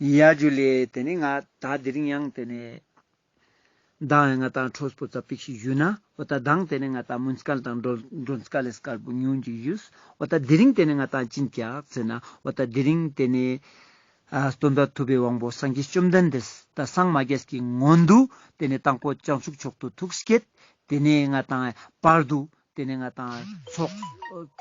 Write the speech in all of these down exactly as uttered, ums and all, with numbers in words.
ཡ་ཇུ་ལེ། ཏེ་ནེ་ང་ཏ་དེ་རིང་ཡང་ཏེ་ནེ་མདང་ང་ཏང་འཕྲོས་པོ་ཙ་པིག་ཞིག་ཞུས་ན། འོ་ཏ་མདང་ཏེ་ནེ་ང་ཏང་མུན་སྐལ་དང་སྒྲོན་སྐལ་ལེ་སྐལ་པོ་ཉུང་ཅིག་ཞུས། འོ་ཏ་དེ་རིང་ཏེ་ནེ་ང་ཏང་ཅི་ཨིན་ཀྱག་ཟེར་ན། འོ་ཏ་དེ་རིང་ཏེ་ནེ་ཨ་སྟོན་པ་ཐུབ་པའི་དབང་པོ་སངས་རྒྱས་བཅོམ་ལྡན་འདས་ཏ་སངས་མ་རྒྱས་ཀྱི་སྔོན་དུ་ཏེ་ནེ་དང་པོ་བྱང་ཆུབ་མཆོག་ཏུ་ཐུགས་བསྐྱེད། ཏེ་ནེ་ང་ཏང་བར་དུ་ཏེ་ནེ་ང་ཏང་ཚོགས་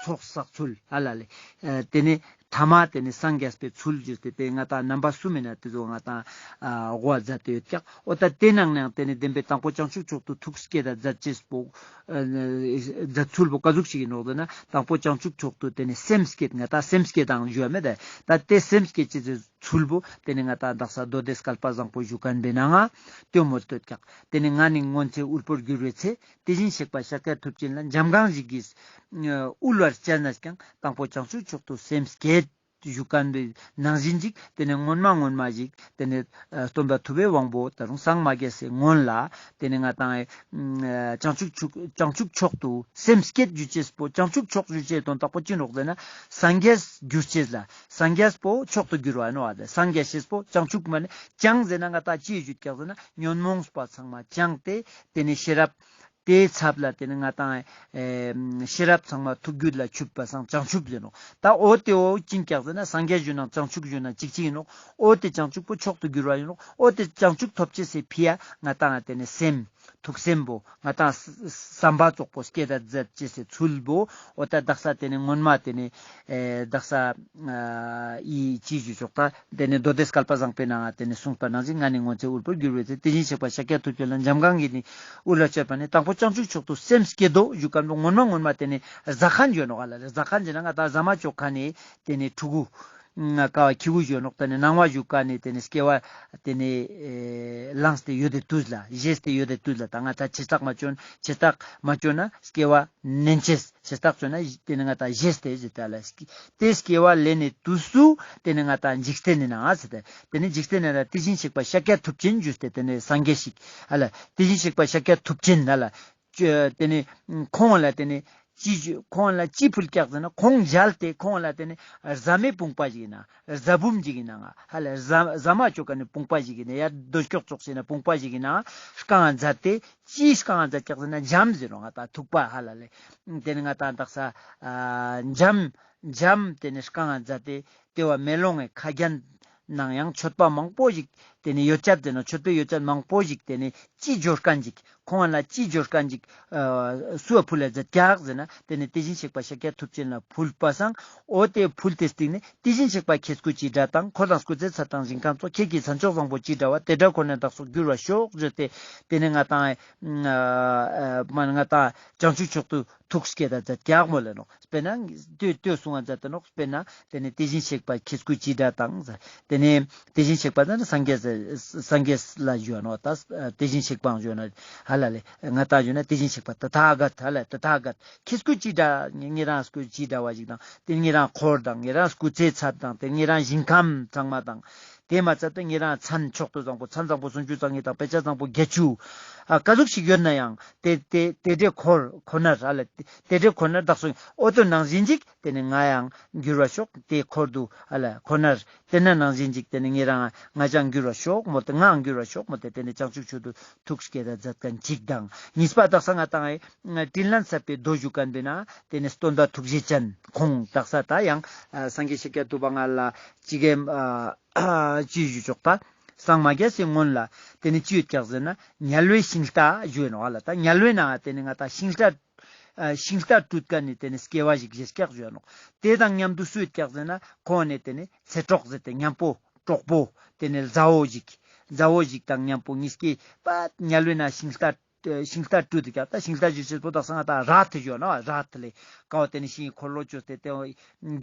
ཚོགས་བསགས་ཚུལ་ཧ་ལ་ལེ། ཨ་ཏེ་ནེ་ཐ་མ་ཏེ་ནེ་སངས་རྒྱས་པའི་ཚུལ་ཞུས་ཏེ་ཏེ་ང་ཏང་རྣམ་པ་གསུམ་ཨིན་ན་ཏེ་ཚོ་ང་ཏང་ཨ་དབུ་མཛད་དེ་ཡོད་ཀྱག། འོ་ཏ་ཏེ་ནང་ནའང་ཏེ་ནེ་བདེན་པའི་དང་པོ་བྱང་ཆུབ་མཆོག་ཏུ་ཐུགས་བསྐྱེད་ད་མཛད་ཅེས་པོ་ཨ་མཛད་ཚུལ་པོ་ཀ་ཟུག་ཞིག་ཨིན་ནོག་ཟེར་ན། དང་པོ་བྱང་ཆུབ་མཆོག་ཏུ་ཏེ་ནེ་སེམས་བསྐྱེད། ང་ཏང་སེམས་བསྐྱེད་དང་ཞུ་བ་མེད་ད། ཏ་ཏེ་སེམས་བསྐྱེད་ཅེས་ཚུལ་པོ་ཏེ་ནེ་ང་ཏང་དག་ས་མདོ་སྡེ་སྐལ་པ་བཟང་པོ་ཞུ་ཁན་པའི་ནང་ང་ཏེ་མོལ་ཏེ་ཡོད་ཀྱག། ཏེ་ནེ་ང་ནི་སྔོན་ཚེ་དབུལ་པོར་གྱུར་བའི་ཚེ། དེ་བཞིན་གཤེགས་པ་ཤཱཀྱ་ཐུབ་ཆེན་ལ། འཇམ་གང་ཞིག་གིས་དབུལ་བར་སྤྱད་ནས་ཀྱང་། དང་པོ་བྱང་ཆུབ་མཆོག་ཏུ་སེམས་བསྐྱེད། ཞུ་ཁན་པའི་ནང་བཞིན་ཅིག། ཏེ་ནེ་སྔོན་མ་སྔོན་མ་ཞིག་ཏེ་ནེ་ཨ་སྟོན་པ་ཐུབ་པའི་དབང་པོ་ད་རུང་སངས་མ་རྒྱས་སི་སྔོན་ལ་ཏེ་ནེ་ང་ཏང་ཨ་བྱང་ཆུབ་མཆོག་བྱང་ཆུབ་མཆོག་ཏུ་སེམས་བསྐྱེད་ཞུ་ཅེས་པོ། བྱང་ཆུབ་མཆོག་ཞུ་ཅེས་དོན་དག་པོ་ཅི་ནོག་ཟེར་ན། སངས་རྒྱས་གྱུར་ཅེས་ལ། སངས་རྒྱས་པོ་མཆོག་ཏུ་གྱུར་བ་ནོག་ཨ། སངས་རྒྱས་ཅེས་པོ་བྱང་ཆུབ་མ་ནེ་བྱང་ཟེར་ན་ང་ཏང་ཅི་ཞུ་ཀྱག་ཟེར་ན། ཉོན་མོངས་པ་ཚང་མ་བྱང་སྟེ་ཏེ་ནེ་ཤེས་རབ་ཏེའི་ཚབ་ལ་ཏེ་ནེ་ང་ཏང་ཨེ་ཤེས་རབ་ཚང་མ་ཐུགས་རྒྱུད་ལ་ཆུད་པ་སང་བྱང་ཆུབ་ཟེར་ནོག། ཏ་འོ་ཏེ་བོ་ཅི་ཨིན་ཀྱག་ཟེར་ན། སངས་རྒྱས་ཞུ་ནང་བྱང་ཆུབ་ཞུ་ནང་ཅིག་ཅིག་ཨིན་ནོག། འོ་ཏེ་བྱང་ཆུབ་པོ་མཆོག་ཏུ་གྱུར་བ་ཨིན་ནོག། འོ་ཏེ་བྱང་ཆུབ་ཐོབ་ཅེས་སི་ཕི་ཡ་ང་ཏང་ཏེ་ནེ་སེམས་ཐུགས་སེམས་པོ་ང་ཏང་བསམ་པ་ཙོགས་པོ་བསྐྱེད་ད་མཛད་ཅེས་སི་ཚུལ་པོ། འོ་ཏ་དག་ས་ཏེ་ནེ་སྔོན་མ་ཏེ་ནེ་ཨེ་དག་ས་ཨ་ཡི་ཅི་ཞུ་ཆོག་ཏ། ཏེ་ནེ་མདོ་སྡེ་སྐལ་པ་བཟང་པོའི་ནང་ང་ཏེ་ནེ་གསུངས་པ་ནང་བཞིན། ང་ནི་སྔོན་ཚེ་དབུལ་པོར་གྱུར་བའི་ཚེ། དེ་བཞིན་གཤེགས་པ་ཤཱཀྱ་ཐུབ་ཆེན་ལ། འཇམ་གང་གིས་ནི་དབུལ་བར་སྤྱད་པ་ནས། དང་པོ་བྱང་ཆུབ་མཆོག་ཏུ་སེམས་བསྐྱེད་དོ། ཞུ་ཁན་པོ་སྔོན་མ་སྔོན་མ་ཏེ་ནེ་ཟ་ཁན་ཞུ་ནོག་ཨ་ལ་ལེ། ཟ་ཁན་ཞུ་ན་ང་ཏང་ཟ་མ་ཅོ་ཁན་ནི་ཏེ་ནེ་ཕྲུ་གུ་ང་ཀ་བ་ཁྱི་གུ་ཞུ་ནོག། ཏེ་ནེ་ནང་བ་ཞུ་ཁན་ནི་ཏེ་ནེ་སྐྱེ་བ་ཏེ་ནེ་ཨེ་བླངས་ཏེ་ཡོད་དེ་དུས་ལ། བཞེས་ཏེ་ཡོད་དེ་དུས་ལ། ཏ་ང་ཏང་ཆེ་རྟགས་མ་ཅོ་ཆེ་རྟགས་མ་ཅོ་ན་སྐྱེ་བ་ནན་ཅེས། ཆེ་རྟགས་ཅོ་ན་ཏེ་ནེ་ང་ཏང་བཞེས་ཏེ་ཟེར་ཏེ་ཨ་ལ། ཏེ་སྐྱེ་བ་ལེན་ནི་དུས་སུ་ཏེ་ནེ་ང་ཏང་འཇིག་རྟེན་ནི་ནང་ང་ཟེར་ཏེ། ཏེ་ནེ་འཇིག་རྟེན་ནི་ནང་ང་དེ་བཞིན་གཤེགས་པ་ཤཱཀྱ་ཐུབ་ཆེན་ཞུས་ཏེ་ཏེ་ནེ་སངས་རྒྱས་ཤིག་ཨ་ལ། དེ་བཞིན་གཤེགས་པ་ཤཱཀྱ་ཐུབ་ཆེན་ཨ་ལ། ཏེ་ནེ་ཁོང་ལ་ཏེ་ནེ་ཅི་ཁོང་ལ་ཅི་ཕུལ་ཀྱག་ཟེར་ན། ཁོང་མཇལ་ཏེ་ཁོང་ལ་ཏེ་ནེ་རྫ་མའི་བུམ་པ་ཞིག་ཨིན་ན། རྫ་བུམ་ཞིག་ཨིན་ན་ང་ཧ་ལ། རྫ་རྫ་མ་ཅོ་ཁན་ནི་བུམ་པ་ཞིག་ཨིན་ན། ཡ་རྡོ་ཀྱོག་ཙོགས་ཤིག་ཨིན་ན་བུམ་པ་ཞིག་ཨིན་ན་བསྐང་ང་མཛད་དེ། ཅི་བསྐང་ང་མཛད་ཀྱག་ཟེར་ན། འཇམ་ཟེར་ནོག་ང་ཏང་ཐུག་པ་ཧ་ལ་ལེ། ཏེ་ནེ་ང་ཏང་དག་ས་ཨ་འཇམ་འཇམ་ཏེ་ནེ་བསྐང་ང་མཛད་དེ། ཏེ་བོ་མེ་ལོང་ངི་ཁ་རྒྱན་ནང་ཡང་མཆོད་པ་མང་པོ་ཞིག་ཏེ་ནེ་ཡོ་བྱད་ཟེར་ནོག། མཆོད་པའི་ཡོ་བྱད་མང་པོ་ཞིག་ཏེ་ནེ་ཅི་འབྱོར་ཁན་ཞིག། ཁོང་ལ་ཅི་འབྱོར་ཁན་ཞིག་ཨ་སུའ་ཕུལ་ལ་མཛད་ཀྱག་ཟེར་ན། ཏེ་ནེ་དེ་བཞིན་གཤེགས་པ་ཤཱཀྱ་ཐུབ་ཆེན་ལ་ཕུལ་པ་སང་། འོ་ཏེ་ཕུལ་ཏེ་སྟིང་ནེ་དེ་བཞིན་གཤེགས་པ་ཁྱེད་སྐུ་ཅི་འདྲ་དང་། འཁོར་དང་སྐུ་ཚེའི་ཚད་དང་ཞིང་ཁམས་ཚོགས། ཁྱེད་ཀྱི་མཚན་མཆོག་བཟང་པོ་ཅི་འདྲ་བ། དེ་འདྲ་ཁོ་ནར་བདག་སོགས་འགྱུར་བར་ཤོག་ཟེར་ཏེ། ཏེ་ནེ་ང་ཏང་ཨ་མ་ང་ཏང་བྱང་ཆུབ་མཆོག་ཏུ་ཐུགས་བསྐྱེད་ད་མཛད་ཀྱག་མོལ་ལེ་ནོག། དཔེར་ན་ལྟོས་ལྟོས་གསུང་ང་མཛད་དེ་ནོག། དཔེར་ན་ཏེ་ནེ་དེ་བཞིན་གཤེགས་པ་ཁྱེད་སྐུ་ཅི་འདྲ་དང་། ཏེ་ནེ་དེ་བཞིན་གཤེགས་པ་ཟེར་ན་སངས་རྒྱས་སངས་རྒྱས་ལ་ཞུ་ནོག། ཏ་དེ་བཞིན་གཤེགས་པའང་ཞུ་ན་ཧ་ལ་ལེ། ང་ཏང་ཞུ་ན་དེ་བཞིན་གཤེགས་པ་ཏ་ཐཱ་ག་ཏ་ཧ་ལ་ཏ་ཐཱ་ག་ཏ་ཁྱེད་སྐུ་ཅི་འདྲ། ཉེ་རང་སྐུ་ཅི་འདྲ་བ་ཞིག་དང་། ཏེ་ཉེ་རང་འཁོར་དང་ཉེ་རང་སྐུ་ཚེའི་ཚད་དང་། ཏེ་ཉེ་རང་ཞིང་ཁམས་ཚང་མ་དང་། ཏེ་མ་ཚད་དེ་ཉེ་རང་མཚན་མཆོག་ཏུ་བཟང་པོ་མཚན་བཟང་པོ་སུམ་ཅུ་རྩ་གཉིས་དང་དཔེ་བྱད་བཟང་པོ་བརྒྱད་ཅུ་ཨ་ཀ་ཟུག་ཞིག་ཡོད་ན་ཡང་ཏེ་ཏེ་ཏེ་འདྲའི་འཁོར་ཁོ་ནར་ཨ་ལ་ཏེ་འདྲའི་ཁོ་ནར་བདག་སོགས་འོ་ཏེ་ནང་བཞིན་ཅིག་ཏེ་ནེ་ང་ཡང་འགྱུར་བར་ཤོག། ཏེ་འཁོར་དུ་ཨ་ལ་ཁོ་ནར་ཏེ་ནང་བཞིན་ཅིག་ཏེ་ནེ་ཉེ་རང་ང་ཅང་འགྱུར་བར་ཤོག་མོལ་ཏེ། ངའང་འགྱུར་བར་ཤོག་མོལ་ཏེ་ཏེ་ནེ་བྱང་ཆུབ་མཆོག་ཏུ་ཐུགས་བསྐྱེད་ད་མཛད་ཁན་ཅིག་དང་། གཉིས་པ་དག་ས་ང་ཏང་ཨེ་དྲིན་ལན་གསབ་པའི་མདོ་ཞུ་ཁན་པོའི་ནང་ཏེ་ནེ་སྟོན་པ་ཐུགས་རྗེ་ཅན་ཁོང་དག་ས་ཏ་ཡང་ཨ་སངས་རྒྱས་ཤཱཀྱ་ཐུབ་པ་ང་ལ་ཅི་གེ་ཨ་ཅི་ཞུ་ཆོག་ཏ། སངས་མ་རྒྱས་སི་སྔོན་ལ་ཏེ་ནེ་ཅི་ཡོད་ཀྱག་ཟེར་ན་དམྱལ་བའི་ཤིང་རྟ་ཞུ་ནོག་ཨ་ལ། ཏ་དམྱལ་བའི་ནང་ཏེ་ནེ་ང་ཏང་ཤིང་རྟ་ཨ་ཤིང་རྟ་སྤྲུལ་ཁན་ནི་ཏེ་ནེ་སྐྱེ་བ་ཞིག་བཞེས་ཀྱག་ཞུ་ནོག། ཏེ་དང་མཉམ་དུ་སུ་ཡོད་ཀྱག་ཟེར་ན་ཁོང་ནི་ཏེ་ནེ་ཚེ་གྲོགས་ཟེར་ཏེ་མཉམ་པོ་གྲོགས་པོ་ཏེ་ནེ་མཛའ་བོ་ཞིག་མཛའ་བོ་ཞིག་དང་མཉམ་པོ་གཉིས་ཀྱི་པ་དམྱལ་བའི་ནང་ཤིང་རྟ་ཤིང་རྟ་སྤྲུལ་ཏེ་ཀྱག། ཏ་ཤིང་རྟ་ཞུ་ཅེས་པོ་དག་ས་ང་ཏང་ར་ཐི་ཞུ་ནོག། ར་ཐི་ལེ་ཀ་བོ་ཏེ་ནེ་ཤིང་འཁོར་ལོ་ཅོས་ཏེ་ཏེ་རྒྱ་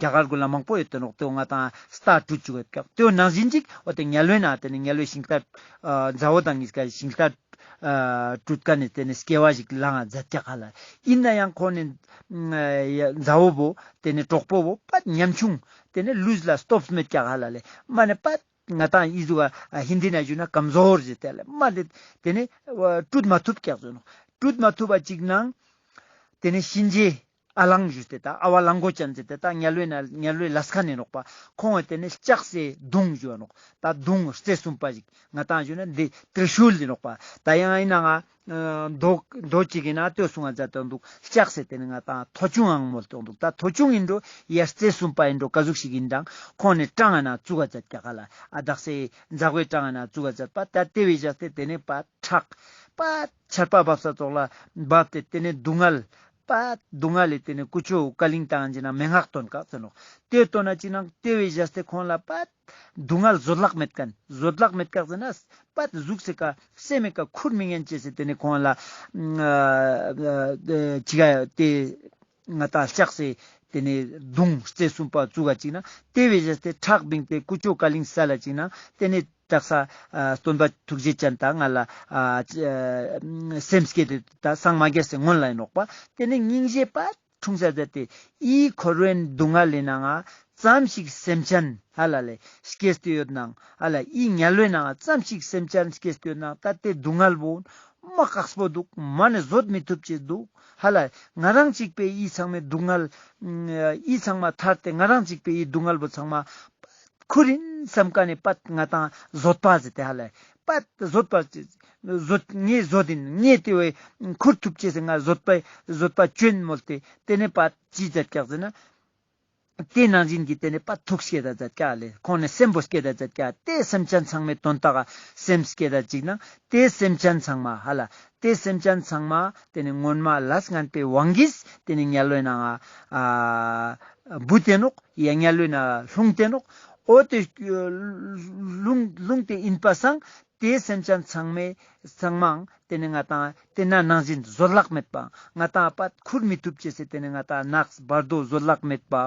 གར་གུན་ལ་མང་པོ་ཡོད་དེ་ནོག། ཏེ་ང་ཏང་རྟ་སྤྲུལ་ཅུག་ཡོད་ཀྱག། ཏེ་ནང་བཞིན་ཅིག་འོ་ཏེ་དམྱལ་བའི་ནང་ཏེ་ནེ་དམྱལ་བའི་ཤིང་རྟ་ཨ་མཛའ་བོ་དང་གཉིས་ཀ་ཤིང་རྟ་ཨ་སྤྲུལ་ཁན་ནི་ཏེ་ནེ་སྐྱེ་བ་ཞིག་བླངས་ང་མཛད་ཀྱག་ཧ་ལ། ཨིན་ན་ཡང་ཁོང་ནི་ཨ་མཛའ་བོ་བོ་ཏེ་ནེ་གྲོགས་པོ་བོ་པ་ཉམ་ཆུང་ཏེ་ནེ་ལུས་ལ་སྟོབས་མེད་ཀྱག་ཧ་ལ་ལེ། མ་ནེ་པ་ང་ཏང་ཨི་ཟུག་ཨ་ཧིན་དི་ནང་ཞུ་ན་ཀམ་ཟོར་ཟེར་ཏེ་ལེ། མ་ནེ་ཏེ་ནེ་ཨ་སྤྲུལ་མ་ཐུབ་ཀྱག་ཟེར་ནོག། སྤྲུལ་མ་ཐུབ་པ་ཅིག་ནང་ཏེ་ནེ་གཤིན་རྗེ་ ཨ་ལང་ཞུས་ཏེ་ད་ཨ་བ་གླང་མགོ་ཅན་ཟེར་ཏེ་ད་དམྱལ་བའི་ནང་དམྱལ་བའི་ལས་མཁན་ཨིན་ནོག་པ། ཁོང་ངི་ཏེ་ནེ་ལྕགས་སི་མདུང་ཞུ་བ་ནོག། ད་མདུང་རྩེ་གསུམ་པ་ཞིག་ང་ཏང་ཞུ་ན་འདི་ཏྲི་ཤུལ་ཨིན་ནོག་པ། ད་ཡང་ཨིན་ན་ང་མདོ་མདོ་ཅིག་གི་ནང་ལྟོས་སུང་ང་མཛད་དེ་འདུག། ལྕགས་སི་ཏེ་ནེ་ང་ཏང་ཐོ་ཆུང་ཨང་མོལ་ཏེ་འདུག། ད་ཐོ་ཆུང་ཨིན་འགྲོ་ཡ་རྩེ་གསུམ་པ་ཨིན་འགྲོ་ག་ཟུག་ཞིག་ཨིན་ཀྱང་ཁོང་ངི་བྲང་ང་ནང་བཙུགས་ཀ་མཛད་ཀྱག་ག་ལ། ཨ་དག་སེ་འཛག་པའི་བྲང་ང་ནང་བཙུགས་ཀ་མཛད་པ། ད་ཏེ་བོའི་ཞག་སྟེ་ཏེ་ནེ་པ་ཁྲག་པ་ཆར་པ་བབས་ས་ཙོགས་ལ་བབས་ཏེ་ཏེ་ནེ་སྡུག་བསྔལ་པ་སྡུག་བསྔལ་ལི་ཏེ་ནེ་ཀུ་ཅོ་ཀ་ལིང་བཏང་ཅིག་ན་མན་ངག་སྟོན་ཀྱག་ཟེར་ནོག། ཏེ་སྟོན་ན་ཅིག་ན་ཏེ་བོའི་ཞག་སྟེ་ཁོང་ལ་པ་སྡུག་བསྔལ་བཟོད་གླགས་མེད་མཁན། བཟོད་གླགས་མེད་ཀྱག་ཟེར་ན་པ་གཟུགས་སི་ཀ་སེམས་མི་ཀ་ཁུར་མི་ཉན་ཅེས་སི་ཏེ་ནེ་ཁོང་ལ་ཨ་ཨ་ཅི་ག་ཏེ་ང་ཏང་ལྕགས་སི་ཏེ་ནེ་མདུང་རྩེ་གསུམ་པ་བཙུགས་ཀ་ཅིག་ན་ཏེ་བོའི་ཞག་སྟེ་ཁྲག་བིངས་ཏེ་ཀུ་ཅོ་ཀ་ལིང་སལ་ལ་ཅིག་ན་ཏེ་ནེ་དག་ས་ཨ་སྟོན་པ་ཐུགས་རྗེ་ཅན་ད་ང་ལ་ཨ་ཅི་ཨ་སེམས་བསྐྱེད་དེ་ད་སངས་མ་རྒྱས་སི་སྔོན་ལ་ཨིན་ནོག་པ། ཏེ་ནེ་སྙིང་རྗེ་པ་འཁྲུངས་ས་མཛད་དེ་འི་འཁོར་བའི་སྡུག་བསྔལ་ལི་ནང་ང་ཙམ་ཞིག་སེམས་ཅན་ཧ་ལ་ལེ་སྐྱེས་ཏེ་ཡོད་ནའང་ཧ་ལ་འི་དམྱལ་བའི་ནང་ང་ཙམ་ཞིག་སེམས་ཅན་སྐྱེས་ཏེ་ཡོད་ནའང་ད་ཏེ་སྡུག་བསྔལ་བོ་མ་ཁག་པོ་འདུག། མ་ནེ་བཟོད་མི་ཐུབ་ཅེས་འདུག་ཧ་ལ། ང་རང་གཅིག་པོའི་འི་ཚང་མའི་སྡུག་བསྔལ་འི་ཚང་མ་ཐར་ཏེ་ང་རང་གཅིག་པོའི་འི་སྡུག་བསྔལ་བོ་ཚང་མ་ཁུར་ཨིན་བསམ་ཀ་ནེ་པ་ང་ཏང་བཟོད་པ་ཟེར་ཏེ་ཧ་ལ་པ་བཟོད་པ་བཟོད་ངས་བཟོད་ཨིན་ངས་ཏེ་བོ་ཁུར་ཐུབ་ཅེས་སི་ང་བཟོད་པ་བཟོད་པ་ཅོ་ཨིན་མོལ་ཏེ་ཏེ་ནེ་པ་ཅི་མཛད་ཀྱག་ཟེར་ན། ཏེ་ནང་བཞིན་གྱི་ཏེ་ནེ་པ་ཐུགས་བསྐྱེད་ད་མཛད་ཀྱག་ལེ། ཁོང་ནི་སེམས་པོ་བསྐྱེད་ད་མཛད་ཀྱག། ཏེ་སེམས་ཅན་ཚང་མའི་དོན་དག་ག་སེམས་བསྐྱེད་ད་ཅིག་ན་ཏེ་སེམས་ཅན་ཚང་མ་ཧ་ལ། ཏེ་སེམས་ཅན་ཚང་མ་ཏེ་ནེ་སྔོན་མ་ལས་ངན་པའི་དབང་གིས་ཏེ་ནེ་དམྱལ་བའི་ནང་ང་ཨ་བུད་དེ་ནོག། ཡ་དམྱལ་བའི་ནང་ལྷུང་སྟེ་ནོག། འོ་ཏེ་ལྷུང་ལྷུང་སྟེ་ཨིན་པ་སང་ཏེ་སེམས་ཅན་ཚང་མའི་ཚང་མའང་ཏེ་ནེ་ང་ཏང་ཏེ་ན་ནང་བཞིན་བཟོད་གླགས་མེད་པ་ང་ཏང་པ་ཁུར་མི་ཐུབ་ཅེས་སི་ཏེ་ནེ་ང་ཏང་ནགས་བར་དོ་བཟོད་གླགས་མེད་པ་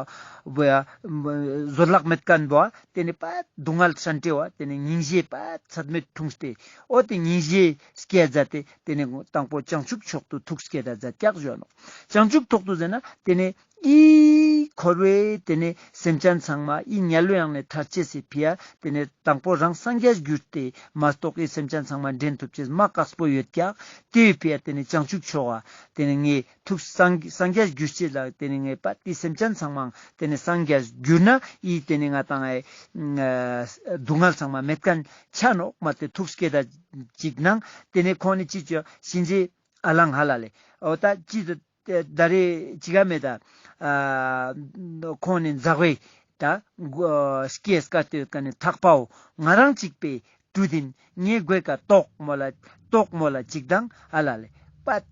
བོ་ཡ་བཟོད་གླགས་མེད་མཁན་བོ་ཏེ་ནེ་པ་སྡུག་བསྔལ་ཤན་ཏེ་བ་ཏེ་ནེ་སྙིང་རྗེ་པ་ཚད་མེད་འཁྲུངས་ཏེ་འོ་ཏེ་སྙིང་རྗེ་སྐྱེད་མཛད་དེ་ཏེ་ནེ་དང་པོ་བྱང་ཆུབ་མཆོག་ཏུ་ཐུགས་བསྐྱེད་ད་མཛད་ཀྱག་ཞུ་ནོག། བྱང་ཆུབ་མཆོག་ཏུ་ཟེར་ན་ཏེ་ནེ་འི་འཁོར་བའི་ཏེ་ནེ་སེམས་ཅན་ཚང་མ་འི་དམྱལ་བའི་ནང་ནེ་ཐར་ཅེས་སི་ཕི་ཡ་ཏེ་ནེ་དང་པོ་རང་སངས་རྒྱས་གྱུར་ཏེ་མ་གཏོགས་འི་སེམས་ཅན་ཚང་མ་འདྲེན་ཐུབ་ཅེས་མ་ཁག་པོ་ཡོད་ཀྱག། ཏེའི་ཕི་ཡ་ཏེ་ནེ་བྱང་ཆུབ་མཆོག་ག་ཏེ་ནེ་ངས་ཐུགས་སངས་སངས་རྒྱས་གྱུར་ཅེས་ལ་ཏེ་ནེ་ངས་པ་འི་སེམས་ཅན་ཚང་མ་ཏེ་ནེ་སངས་རྒྱས་གྱུར་ན་འི་ཏེ་ནེ་ང་ཏང་ཨེ་སྡུག་བསྔལ་ཚང་མ་མེད་མཁན་ཆ་ནོག་མ་ཏེ་ཐུགས་བསྐྱེད་ད་ཅིག་ནང་ཏེ་ནེ་ཁོང་ནི་ཅི་ཅོ་གཤིན་རྗེ་ཨ་ལང་ཧ་ལ་ལེ། འོ་ད་ཅི་ཏེ་ད་རེ་ཅི་ག་མེད་ད། ཨ་ཁོང་ནི་འཛག་པའི་ད་སྐྱེས་སྐར་ཏེ་ཡོད་ཀ་ནི་ཐག་པའོ་ང་རང་གཅིག་པའི་གྲུ་དིན་ངའི་མགོའི་ཀ་ཏོག་མོ་ལ་ཏོག་མོ་ལ་ཅིག་དང་ཧ་ལ་ལེ། པ་ད་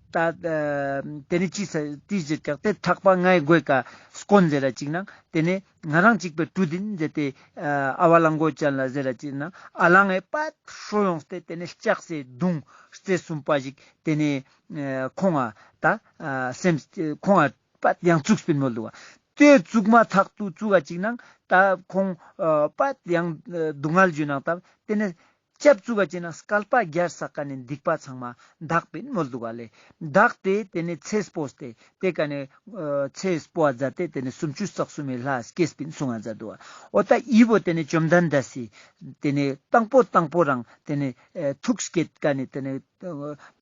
ཏེ་ནེ་ཅི་ས་ཏི་ཟེར་ཀྱག་ཏེ་ཐག་པ་ངའི་མགོའི་ཀ་སྐོན་ཟེར་ར་ཅིག་ནང་ཏེ་ནེ་ང་རང་གཅིག་པའི་གྲུ་དིན་ཟེར་ཏེ་ཨ་བ་གླང་མགོ་ཅན་ལ་ཟེར་ར་ཅིག་ནང་ཨ་ལང་ངི་པ་ཧྲོ་ཡོངས་ཏེ་ཏེ་ནེ་ལྕགས་སི་མདུང་རྩེ་གསུམ་པ་ཞིག་ཏེ་ནེ་ཨ་ཁོང་ང་ད་ཨ་སེམས་ཁོང་ང་པད་ཡང་བཙུགས་པིན་མོལ་འདུག་ག། ཏེ་བཙུགས་མ་ཐག་ཏུ་བཙུགས་ག་ཅིག་ནང་ད་ཁོང་ཨ་པད་ཡང་ཨ་སྡུག་བསྔལ་རྒྱུ་ནང་ད་ཏེ་ནེ་ལྕགས་བཙུགས་ག་ཅིག་ནང་སྐལ་པ་བརྒྱར་བསགས་ཀ་ནེ་སྡིག་པ་ཚང་མ་དག་པིན་མོལ་འདུག་ག་ལེ། དག་སྟེ་ཏེ་ནེ་ཚེ་སྤོས་ཏེ་ཏེ་ཀ་ནེ་ཨ་ཚེ་སྤོ་བ་མཛད་དེ་ཏེ་ནེ་སུམ་ཅུ་རྩ་གསུམ་མི་ལྷ་སྐྱེས་པིན་གསུང་ང་མཛད་འདུག་ག། འོ་ད་འི་བོ་ཏེ་ནེ་བཅོམ་ལྡན་འདས་སི་ཏེ་ནེ་དང་པོ་དང་པོ་རང་ཏེ་ནེ་ཨ་ཐུགས་བསྐྱེད་ཀ་ནེ་ཏེ་ནེ་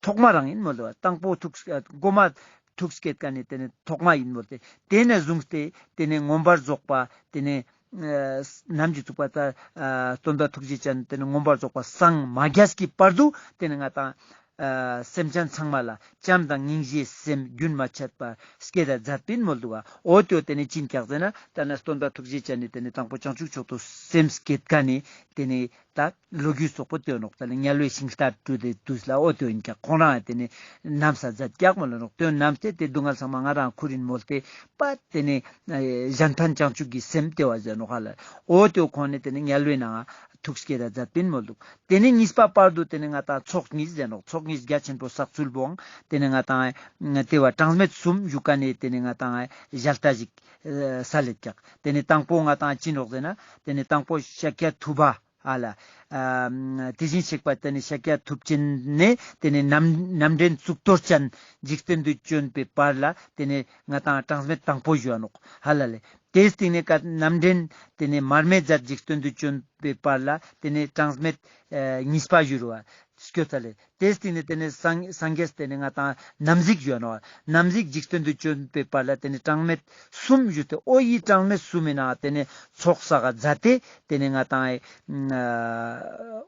ཐོག་མ་རང་ཨིན་མོལ་འདུག་ག། དང་པོ་ཐུགས་ཨ་གོ་མ་ཐུགས་བསྐྱེད་ཀ་ནེ་ཏེ་ནེ་ཐོག་མ་ཨིན་མོལ་ཏེ། ཏེ་ནེ་བཟུང་སྟེ་ཏེ་ནེ་མངོན་པར་རྫོགས་པ་ཏེ་ནེ་ཨ་ནམ་གྱི་ཚུགས་པ་ད་ཨ་སྟོན་པ་ཐུགས་རྗེ་ཅན་ཏེ་ནེ་མངོན་པར་རྫོགས་པ་སངས་མ་རྒྱས་ཀྱི་བར་དུ་ཏེ་ནེ་ང་ཏང་ཨ་སེམས་ཅན་ཚང་མ་ལ་བྱམས་དང་སྙིང་རྗེའི་སེམས་རྒྱུན་མ་ཆད་པར་བསྐྱེད་ད་མཛད་པིན་མོལ་འདུག་ག། འོ་ཏེ་བོ་ཏེ་ནེ་ཅི་ཨིན་ཀྱག་ཟེར་ན་ད་ན་སྟོན་པ་ཐུགས་རྗེ་ཅན་ནི་ཏེ་ནེ་དང་པོ་བྱང་ཆུབ་མཆོག་ཏུ་སེམས་བསྐྱེད་ཀ་ནེ་ཏེ་ནེ་ད་ལོ་རྒྱུས་སོག་པོ་ཏེ་ནོག། ད་ནི་དམྱལ་བའི་ཤིང་རྟ་དྲུད་དེ་དུས་ལ་འོ་ཏེ་ཨིན་ཀྱག། ཁོང་རང་ཏེ་ནེ་ནམ་ས་མཛད་ཀྱག་མོལ་ལ་ནོག། ཏེ་ནམ་སྟེ་ཏེ་སྡུག་བསྔལ་ཚང་མ་ང་རང་ཁུར་ཨིན་མོལ་ཏེ་པ་ཏེ་ནེ་གཞན་ཕན་བྱང་ཆུབ་ཀྱི་སེམས་ཏེ་བ་ཟེར་ནོག་ཧ་ལ། འོ་ཏེ་ཁོང་ནེ་ཏེ་ནེ་དམྱལ་བའི་ནང་ཐུགས་བསྐྱེད་ད་མཛད་པིན་མོལ་འདུག། ཏེ་ནེ་གཉིས་པ་བར་དུ་ཏེ་ནེ་ང་ཏང་ཚོགས་གཉིས་ཟེར་ནོག། ཚོགས་གཉིས་རྒྱ་ཆེན་པོ་བསགས་ཚུལ་བོའང་ཏེ་ནེ་ང་ཏང་ཏེ་བ་གྲངས་མེད་གསུམ་ཞུ་ཀ་ནེ་ཏེ་ནེ་ང་ཏང་ཞལ་ལྟ་ཞིག་ཨ་སལ་ལེད་ཀྱག། ཏེ་ནེ་དང་པོ་ང་ཏང་ཅི་ནོག་ཟེར་ན་ཏེ་ནེ་དང་པོ་ཤཱཀྱ་ཐུབ་པ། ཨ་ལ། ཨ་དེ་བཞིན་གཤེགས་པ་ཏེ་ནེ་ཤཱཀྱ་ཐུབ་ཆེན་ནེ་ཏེ་ནེ་རྣམ་རྣམ་འདྲེན་གཙུག་ཏོར་ཅན་འཇིག་རྟེན་དུ་བྱོན་པའི་བར་ལ་ཏེ་ནེ་ང་ཏང་གྲངས་མེད་དང་པོ་ཞུ་བ་ནོག་ཧ་ལ་ལེ། ཏེའི་སྟིང་ནེ་ཀ་རྣམ་འདྲེན་ཏེ་ནེ་མར་མེ་མཛད་འཇིག་རྟེན་དུ་བྱོན་པའི་བར་ལ་ཏེ་ནེ་གྲངས་མེད་ཨ་གཉིས་པ་ཞུ་རུ་བ། སྐྱོད་ད་ལེ། དེའི་སྟིང་ནེ་དེ་ནེ་སངས་སངས་རྒྱས་དེ་ནེ་ང་ཏང་ནམ་གཟིགས་ཞུ་ནོག། ནམ་གཟིགས་འཇིག་རྟེན་དུ་བྱོན་པའི་བར་ལ་དེ་ནེ་གྲངས་མེད་གསུམ་བཞུགས་ཏེ་འོ་ཡི་གྲངས་མེད་གསུམ་མི་ནང་དེ་ནེ་ཚོགས་བསགས་མཛད་དེ་དེ་ནེ་ང་ཏང་ཨེ་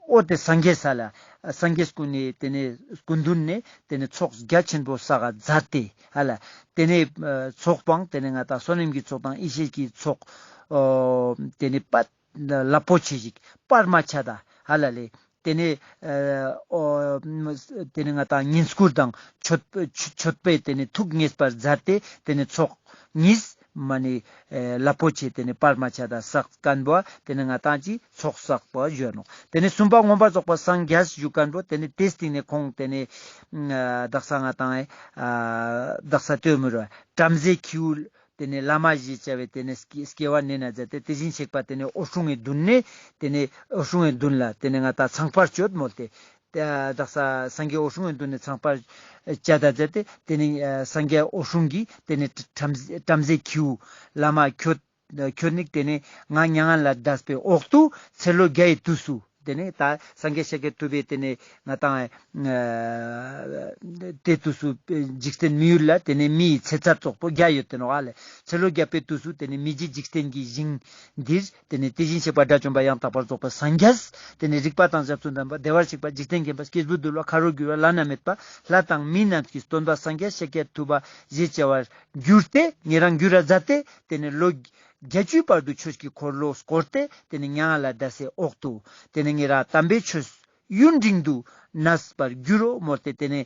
འོ་དེ་སངས་རྒྱས་ས་ལ་སངས་རྒྱས་སྐུ་ནེ་དེ་ནེ་སྐུ་མདུན་ནེ་དེ་ནེ་ཚོགས་རྒྱ་ཆེན་པོ་བསགས་མཛད་དེ་ཧ་ལ། དེ་ནེ་ཚོགས་པའང་དེ་ནེ་ང་ཏང་བསོད་ནམས་ཀྱི་ཚོགས་དང་ཡེ་ཤེས་ཀྱི་ཚོགས་དེ་ནེ་པ་རླབས་པོ་ཆེ་ཞིག་བར་མ་ཆད་ད་ཧ་ལ་ལེ། དེ་ནེ་ཨ་འོ་དེ་ནེ་ང་ཏང་བསྙེན་བཀུར་དང་མཆོད་མཆོད་པས་དེ་ནེ་ཐུགས་མཉེས་པར་མཛད་དེ་དེ་ནེ་ཚོགས་གཉིས་མ་ནེ་ཨ་རླབས་པོ་ཆེ་དེ་ནེ་བར་མ་ཆད་ད་བསགས་མཁན་པོ་དེ་ནེ་ང་ཏང་ཅི་ཚོགས་བསགས་པ་ཞུ་ནོག། དེ་ནེ་གསུམ་པ་མངོན་པར་རྫོགས་པ་སངས་རྒྱས་ཞུ་མཁན་པོ་དེ་ནེ་དེའི་སྟིང་ནེ་ཁོང་དེ་ནེ་ཨ་དག་ས་ང་ཏང་ཨ་དག་ས་ལྟོས་མི་རུ་བྲམ་ཟེ་ཁྱེའུ་དེ་ནེ་བླ་མ་ཞེས་བྱ་བའི་དེ་ནེ་སྐྱེ་སྐྱེ་བ་ནེན་ན་མཛད་དེ་དེ་བཞིན་གཤེགས་པ་དེ་ནེ་འོད་སྲུང་ངི་མདུན་ནེ་དེ་ནེ་འོད་སྲུང་ངི་མདུན་ལ་དེ་ནེ་ང་ཏང་ཚངས་པར་སྤྱོད་མོལ་ཏེ། དེ་དག་ས་སངས་རྒྱས་འོད་སྲུང་ངི་མདུན་ནེ་ཚངས་པར་བཅའ་ད་མཛད་དེ་དེ་ནེ་ཨ་སངས་རྒྱས་འོད་སྲུང་གིས་དེ་ནེ་བྲམ་བྲམ་ཟེ་ཁྱེའུ་བླ་མ་ཁྱོད་ཁྱོད་ནི་དེ་ནེ་ང་མྱ་ངན་ལས་འདས་པའི་འོག་ཏུ་ཚེ་ལོ་བརྒྱ་ཡི་དུས་སུ་དེ་ནེ་ད་སངས་རྒྱས་ཤཱཀྱ་ཐུབ་པའི་དེ་ནེ་ང་ཏང་ཨ་དེ་དུས་སུ་འཇིག་རྟེན་མི་ཡུལ་ལ་དེ་ནེ་མིའི་ཚེ་ཚད་ཙོགས་པོ་བརྒྱ་ཡོད་དེ་ནོག་ཨ་ལེ། ཚེ་ལོ་བརྒྱ་པའི་དུས་སུ་དེ་ནེ་མི་མཇེད་འཇིག་རྟེན་གྱི་ཞིང་འདིར་དེ་ནེ་དེ་བཞིན་གཤེགས་པ་དགྲ་བཅོམ་པ་ཡང་དག་པར་རྫོགས་པའི་སངས་རྒྱས་དེ་ནེ་རིག་པ་དང་ཞབས་སུ་ལྡན་པ་བདེ་བར་གཤེགས་པ་འཇིག་རྟེན་མཁྱེན་པ་སྐྱེས་བུ་འདུལ་བ་ཁ་རོ་སྒྱུར་བ་བླ་ན་མེད་པ་ལྷ་དང་མི་རྣམས་ཀྱི་སྟོན་པ་སངས་རྒྱས་ཤཱཀྱ་ཐུབ་པ་ཞེས་བྱ་བར་གྱུར་ཏེ་ཉེ་རང་འགྱུར་ར་མཛད་དེ་དེ་ནེ་ལོ་བརྒྱད་ཅུའི་བར་དུ་ཆོས་ཀྱི་འཁོར་ལོ་བསྐོར་ཏེ་དེ་ནེ་མྱ་ངན་ལས་འདས་སའི་འོག་ཏུ་དེ་ནེ་ཉེ་རང་དམ་པའི་ཆོས་ཡུན་རིང་དུ་གནས་པར་འགྱུར་རོ་མོལ་ཏེ་དེ་ནེ་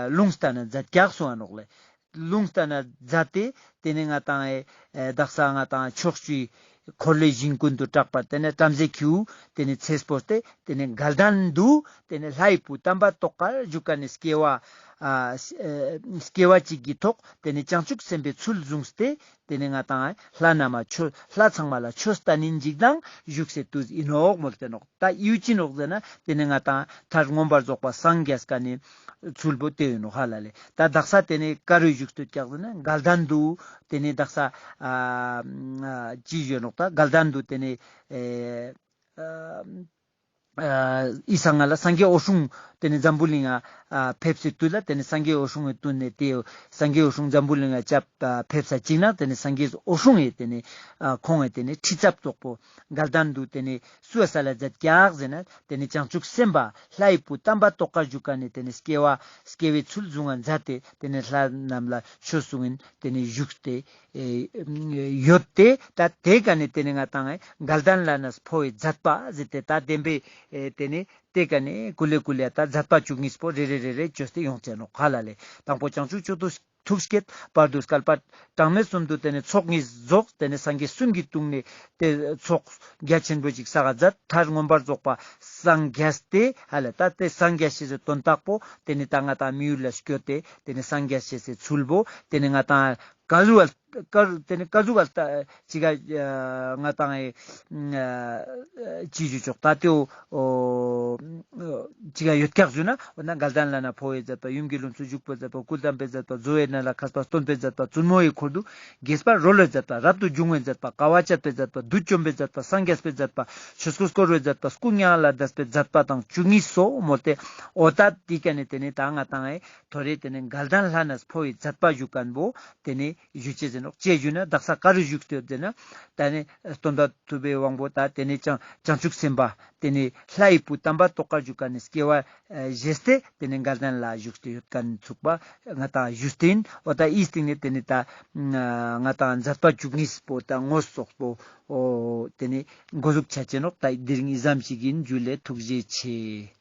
ལུང་བསྟན་ན་མཛད་ཀྱག་གསུང་ང་ནོག་ལེ། ལུང་བསྟན་ན་མཛད་དེ་དེ་ནེ་ང་ཏང་ཨེ་དག་ས་ང་ཏང་ཕྱོགས་བཅུའི་འཁོར་ལོའི་ཞིང་ཀུན་ཏུ་གྲགས་པར་དེ་ནེ་བྲམ་ཟེ་ཁྱེའུ་དེ་ནེ་ཚེ་སྤོས་ཏེ་དེ་ནེ་དགའ་ལྡན་དུ་དེ་ནེ་ལྷའི་བུ་དམ་པ་ཏོག་དཀར་བཞུགས་མཁན་ནི་སྐྱེ་བ་ཨ་སྐྱེ་བ་གཅིག་གི་ཐོག་དེ་ནེ་བྱང་ཆུབ་སེམས་དཔའི་ཚུལ་བཟུང་སྟེ་དེ་ནེ་ང་ཏང་ལྷ་རྣམས་ཆོས་ལྷ་ཚང་མ་ལ་ཆོས་བསྟན་ནིན་ཅིག་དང་བཞུགས་སའི་དུས་ཨིན་ནོག་མོལ་ཏེ་ནོག། ད་ཡུལ་ཅི་ནོག་ཟེར་ན་དེ་ནེ་ང་ཏང་མཐར་མངོན་པར་རྫོགས་པ་སངས་རྒྱས་མཁན་ནི་ཚུལ་པོ་དེ་ཨིན་ནོག་ཧ་ལ་ལེ། ད་དག་ས་དེ་ནེ་ཀ་རུ་བཞུགས་ཏེ་ཀྱག་ཟེར་ན་དགའ་ལྡན་དུ་དེ་ནེ་དག་ས་ཨ་ཅི་ཞུ་ནོག་ད་དགའ་ལྡན་དུ་དེ་ནེ་ཨེ་ཨ་ཨི་སང་ང་ལ་སངས་རྒྱས་འོད་སྲུང་དེ་ནེ་འཛམ་བུ་གླིང་ང་ཨ་ཕེབས་སའི་དུས་ལ་དེ་ནེ་སངས་རྒྱས་འོད་སྲུང་ངི་དུས་ནེ་དེ་སངས་རྒྱས་འོད་སྲུང་འཛམ་བུ་གླིང་ང་སྐྱབས་ཨ་ཕེབས་ས་ཅིག་ན་དེ་ནེ་སངས་རྒྱས་འོད་སྲུང་ངི་དེ་ནེ་ཨ་ཁོང་ངི་དེ་ནེ་ཁྲི་ཚབ་ཙོགས་པོ་དགའ་ལྡན་དུ་དེ་ནེ་བསུ་བ་ས་ལ་མཛད་ཀྱག་ཟེར་ན་དེ་ནེ་བྱང་ཆུབ་སེམས་དཔའ་ལྷའི་བུ་དམ་པ་ཏོག་དཀར་བཞུགས་མཁན་ནི་དེ་ནེ་སྐྱེ་བ་སྐྱེ་བའི་ཚུལ་བཟུང་ང་མཛད་དེ་དེ་ནེ་ལྷ་རྣམས་ལ་ཆོས་གསུང་ངིན་དེ་ནེ་བཞུགས་ཏེ་ཨེ་ཡོད་དེ། ད་དེ་ཀ་ནེ་དེ་ནེ་ང་ཏང་ཨེ་དགའ་ལྡན་ལ་ནས་འཕོ་བའི་མཛད་པ་ཟེར་ཏེ་ད་བདེན་པའི་ཨེ་དེ་ནེ་དེ་ཀ་ནེ་ཀུ་ལེ་ཀུ་ལེ་ད་མཛད་པ་བཅུ་གཉིས་པོ་རེ་རེ་རེ་རེ་བཅོས་ཏེ་ཡོང་ཅེས་ནོག་ཧ་ལ་ལེ། དང་པོ་བྱང་ཆུབ་མཆོག་ཏུ་ཐུགས་བསྐྱེད། བར་དུ་བསྐལ་པ་གྲངས་མེད་གསུམ་དུ་དེ་ནེ་ཚོགས་གཉིས་རྫོགས། དེ་ནེ་སངས་རྒྱས་གསུམ་གྱི་དུས་ནེ་དེ་ཚོགས་རྒྱ་ཆེན་པོ་ཞིག་བསགས་མཛད། མཐར་མངོན་པར་རྫོགས་པ་སངས་རྒྱས་ཏེ་ཧ་ལ་ད་དེ་སངས་རྒྱས་ཤེས་སི་དོན་དག་པོ་དེ་ནེ་ད་ང་ཏང་མི་ཡུལ་ལ་སྐྱོད་དེ་དེ་ནེ་སངས་རྒྱས་ཤེས་སི་ཚུལ་པོ་དེ་ནེ་ང་ཏང་ཀ་ཟུག་ག་ཀ་དེ་ནེ་ཀ་ཟུག་ག་ཅི་ག་ང་ཏང་ཨེ་ཅི་ཞུ་ཆོག་ད་དེའོ་ཅི་ག་ཡོད་ཀྱག་ཞུ་ན། འོ་ན་དགའ་ལྡན་ལ་ནས་འཕོ་བའི་མཛད་པ། ཡུམ་གྱི་ལོངས་སུ་སྤྱོད་པའི་མཛད་པ། སྐུ་བལྟམས་པའི་མཛད་པ། བཟོ་བོའི་གནས་ལ་མཁས་པ། སྟོན་པའི་མཛད་པ། བཙུན་མོ་ཡི་འཁོར་དུ་དགྱེས་པར་རོལ་བའི་མཛད་པ། རབ་ཏུ་འབྱུང་བའི་མཛད་པ། དཀའ་བ་སྤྱད་པའི་མཛད་པ། བདུད་བཅོམ་པའི་མཛད་པ། སངས་རྒྱས་པའི་མཛད་པ། ཆོས་འཁོར་བསྐོར་བའི་མཛད་པ། སྐུ་མྱ་ངན་ལས་འདས་པའི་མཛད་པ་དང་བཅུ་གཉིས་སོ་མོལ་ཏེ། འོ་ད་དེ་ཀ་ནེ་དེ་ནེ་ད་ང་ཏང་ཨེ་ཐོ་རེ་དེ་ནེ་དགའ་ལྡན་ལ་ནས་འཕོ་བའི་མཛད་པ་ཞུ་མཁན་པོ་དེ་ནེ་ཞུ་ཅེས་ཨིན་ནོག། ཅི་ཞུ་ན་དག་ས་ཀ་རུ་བཞུགས་ཏེ་ཡོད་ཟེར་ན་ད་ནི་སྟོན་པ་ཐུབ་པའི་དབང་པོ་ད་དེ་ནེ་བྱང་བྱང་ཆུབ་སེམས་དཔའ་དེ་ནེ་ལྷའི་བུ་དམ་པ་ཏོག་དཀར་བཞུགས་མཁན་ནི་སྐྱེ་བ་ཨེ་བཞེས་ཏེ་དེ་ནེ་དགའ་ལྡན་ལ་བཞུགས་ཏེ་ཡོད་མཁན་ཚུགས་པ་ང་ཏང་ཞུས་ཏེ་ཨིན། འོ་ད་ཨི་སྟིང་ནེ་དེ་ནེ་ད་ང་ཏང་མཛད་པ་བཅུ་གཉིས་པོ་ད་དངོས་སོགས་པོ་འོ་དེ་ནེ་འགོ་འཛུགས་ཆ་ཅེས་ནོག། ད་དེ་རིང་ཨི་ཙམ་ཞིག་ཨིན། ཇུ་ལེ། ཐུགས་རྗེ་ཆེ།